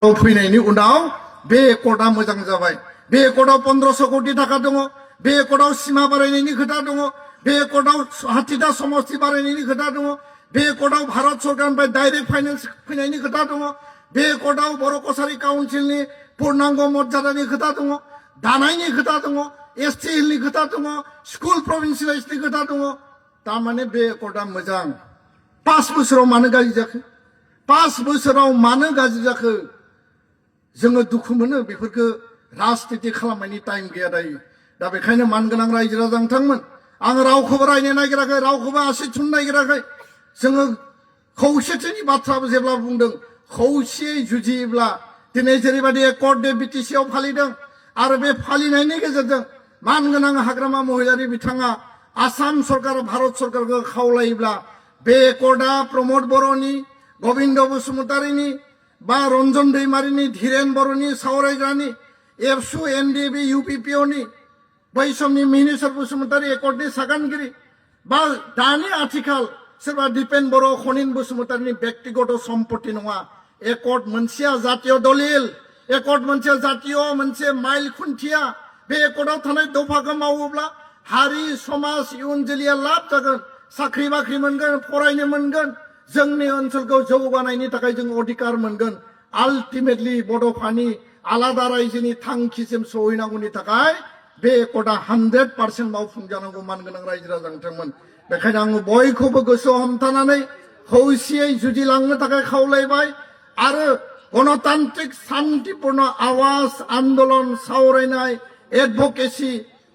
फैनायनि उनाव बे एकर्डआ मोजां जाबाय। बे एकर्डआव 1500 कोटी थाखा दङ। बे एकर्डआव सीमा बारायनायनि खोथा दङ। बे एकर्डआव 60टा समष्टि बारायनायनि खोथा दङ। बे एकर्डआव भारत सरकारनिफ्राय डाइरेक्ट फाइनेन्स फैनायनि खोथा दङ। बे एकर्डआव बर' कसारी काउन्सिलनि पूर्णांग मर्यादानि खोथा दङ। दानायनि खोथा दङ। एसटी हिलनि खोथा दङ। स्कुल प्रभिन्सियेलाइजनि खोथा दङ। तारमाने बे एकर्डआ मोजां। 5 बोसोराव मानो गाज्रि जाखो? 5 बोसोराव मानो गाज्रि जाखो? जोङो दुखु मोनो। बेफोरखौ राजनिति खालामनायनि टाइम गैया दायो। दा बेखायनो मानगोनां रायजो राजा नोंथांमोन, आं रावखौबो रायनो नागिराखै, रावखौबो आसि थुनो नागिराखै। जोङो खौसेथिनि बाथ्राबो जेब्ला बुंदों, खौसेयै जुजियोब्ला दिनै जेरैबायदि एकर्ड डे बिटिसिआव फालिदों आरो बे फालिनायनि गेजेरजों मानगोनां हाग्रामा महिलारि बिथाङा आसाम सरकार भारत सरकारखौ खावलायोब्ला बे एकर्डआ प्रमद बर'नि, गबिन्द बसुमतारीनि बा रन्जन दैमारिनि, धीरेन बर'नि सावरायग्रानि, एबसु एनडिबि इउपिपिअनि बै समनि मिहिनीश्वर बसुमतारी एकर्डनि सागानगिरि बा दानि आथिखाल सोरबा दिपेन बर', खनिन बसुमतारीनि व्यक्तिगत सम्पत्ति नङा। एकर्ड मोनसेया जातीय दलिल, एकर्ड मोनसेया जातीय मोनसे माइल खुन्थिया। बे एकर्डआव थानाय दफाखौ मावोब्ला हारि समाज इयुन जोलैया लाब जागोन, साख्रि बाख्रि मोनगोन, फरायनो मोनगोन, जोंनि ओनसोलखौ जौगानायनि थाखाय जों अधिकार मोनगोन। आल्टिमेटलि बड'फानि आलादा रायजोनि थांखिसिम सहैनांगौनि थाखाय बे एकर्डआ 100% मावफुंजानांगौ। मानगोनां रायजो राजा नोंथांमोन, बेखायनो आङो बयखौबो गोसोआव हमथानानै खौसेयै जुजिलांनो थाखाय खावलायबाय आरो गणतान्त्रिक शान्तिपूर्ण आवाज आन्दोलन सावरायनाय एडभकेसि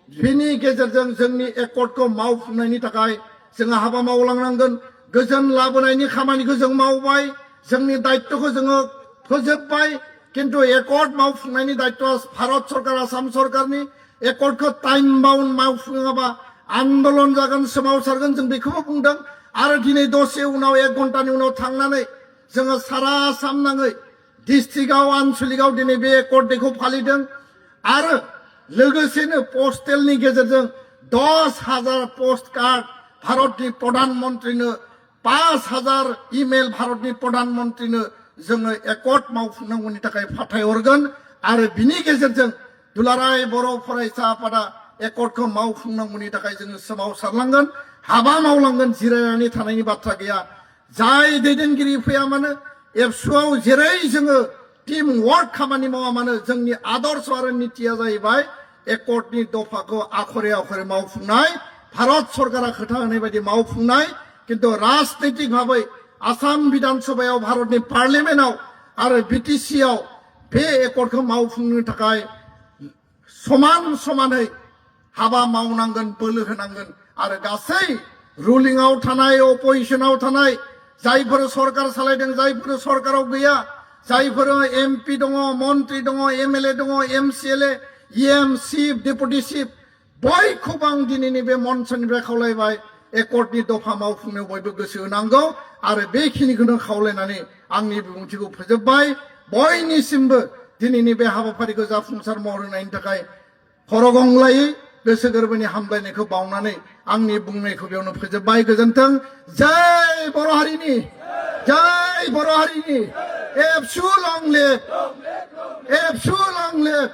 बिनि गेजेरजों जोंनि एकर्डखौ मावफुंनायनि थाखाय जोङो हाबा मावलांनांगोन। गोजोन लाबोनायनि खामानिखौ जों मावबाय, जोंनि दायित्वखौ जोङो फोजोबबाय, किन्तु एकर्ड मावफुंनायनि दायित्वआ भारत सरकार आसाम सरकारनि। एकर्डखौ टाइम बाउन्ड मावफुङाबा आन्दोलन जागोन, सोमावसारगोन, जों बेखौबो बुंदों। आरो दिनै दसे उनाव 1 घन्टानि उनाव थांनानै जोङो सारा आसाम नाङै डिस्ट्रिक्टआव आनसलिकआव दिनै बे एकर्ड डेखौ फालिदों। आरो लोगोसेनो पस्टेलनि गेजेरजों 10,000 पोस्ट कार्ड भारतनि प्रधानमन्त्रीनो, 5,000 इमेल भारतनि प्रधानमन्त्रीनो जोङो एकर्ड मावफुंनांगौनि थाखाय फाथायहरगोन। आरो बिनि गेजेरजों दुलाराय बर' फरायसा आफादा एकर्डखौ मावफुंनांगौनि थाखाय जोङो सोमावसारलांगोन, हाबा मावलांगोन। जिरायनानै थानायनि बाथ्रा गैया। जाय दैदेनगिरि फैया मानो, एबसुआव जेरै जोङो टीम वर्क खामानि मावा मानो, जोंनि आदर्श आरो नीतिया जाहैबाय एकर्डनि दफाखौ आखरे आखरे मावफुंनाय, भारत सरकारा खोथा होनाय बायदि मावफुंनाय। किन्तु राजनैतिक भाबै आसाम बिधान सभायाव, भारतनि पार्लियामेन्टआव आरो बिटिसिआव बे एकर्डखौ मावफुंनो थाखाय समान समानै हाबा मावनांगोन, बोलो होनांगोन। आरो गासै रुलिंआव थानाय, अपोजिशनाव थानाय, जायफोर सरकार सालायदों, जायफोर सरकाराव गैया, जायफोर एमपि दङ, मन्त्रि दङ, एमएलए दङ, MCLA, EM chief, deputy chief, बयखौबो आं दिनैनि बे मन्चनिफ्राय खावलायबाय, एकर्डनि दफा मावफुंनायाव बयबो गोसो होनांगौ। आरो बेखिनिखौनो खावलायनानै आंनि बिबुंथिखौ फोजोबबाय। बयनिसिमबो दिनैनि बे हाबाफारिखौ जाफुंसार महर होनायनि थाखाय खर' गंग्लायै गोसो गोरबोनि हामलायनायखौ बावनानै आंनि बुंनायखौ बेयावनो फोजोबबाय। गोजोन्थों। जय बर' हारिनि, जय बर' हारिनि। एबसु लं लिभ, एबसु लं लिभ।